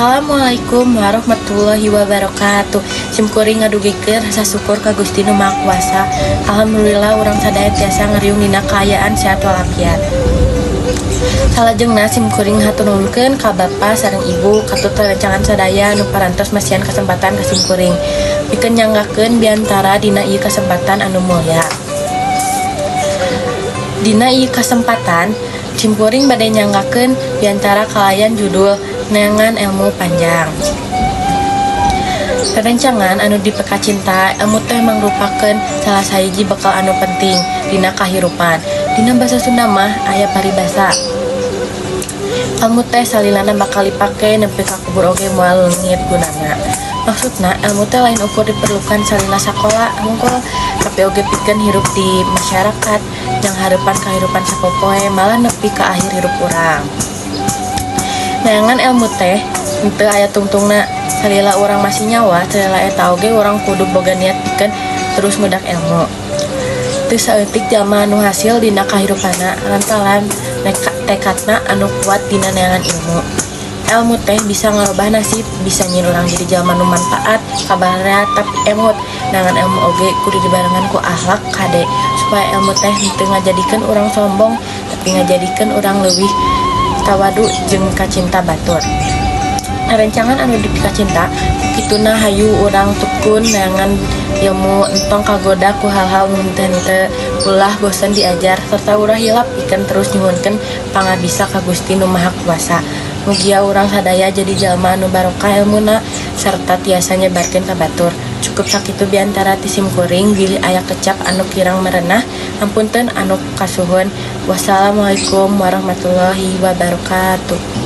Assalamualaikum warahmatullahi wabarakatuh. Simkuring ngadugikeun rasa syukur ka Gusti Nu Maha Kuasa. Alhamdulillah, urang sadaya tiasa ngariung dina kaayaan sehat walafiat. Salajengna, simkuring hatur nuhunkeun ka Bapak sareng Ibu katut rerencangan sadaya nu parantos masihan kesempatan ka simkuring pikeun nyanggakeun biantara dina ieu kesempatan anu mulya. Dina ieu kesempatan, simkuring bade nyanggakeun biantara kalayan judul Neangan Ilmu Panjang. Rerencangan anu dipikacinta, ilmu teh mangrupakeun salah sahiji bekal anu penting dina kahirupan. Dina basa Sunda mah aya paribasa, "Ilmu teh salilana bakal dipake nepi ka kubur oge moal leungit gunana." Maksudna, ilmu teh lain ukur diperlukan salila sakola hungkul, tapi oge pikeun hirup di masyarakat, nyanghareupan kahirupan sapopoe, malah nepi ka akhir hirup urang. Neangan ilmu teh henteu aya tungtungna. Salila urang masih nyawa, salila eta oge urang kudu boga niat pikeun terus ngudak ilmu. Teu saeutik jalma anu hasil dina kahirupanna lantaran tekadna anu kuat dina neangan ilmu. Ilmu teh bisa ngarobah nasib, bisa nyieun urang jadi jalma nu manfaat ka balarea. Tapi emut, neangan ilmu oge kudu dibarengan ku akhlak hade, supaya ilmu teh henteu ngajadikeun urang sombong, tapi ngajadikeun urang leuwih tawadu jeung kacinta batur. Rerencangan anu dipikacinta, kituna hayu urang tekun neangan ilmu, entong kagoda ku hal-hal nu henteu-henteu, ulah bosen diajar, serta ulah hilap pikeun terus nyuhunkeun pangabisa ka Gusti Nu Maha Kuasa. Mugia urang sadaya jadi jalma anu barokah ilmuna serta tiasa nyebarkeun ka batur. Cukup sakitu biantara ti simkuring, bilih aya kecap anu kirang merenah, hapunten anu kasuhun. Wassalamualaikum warahmatullahi wabarakatuh.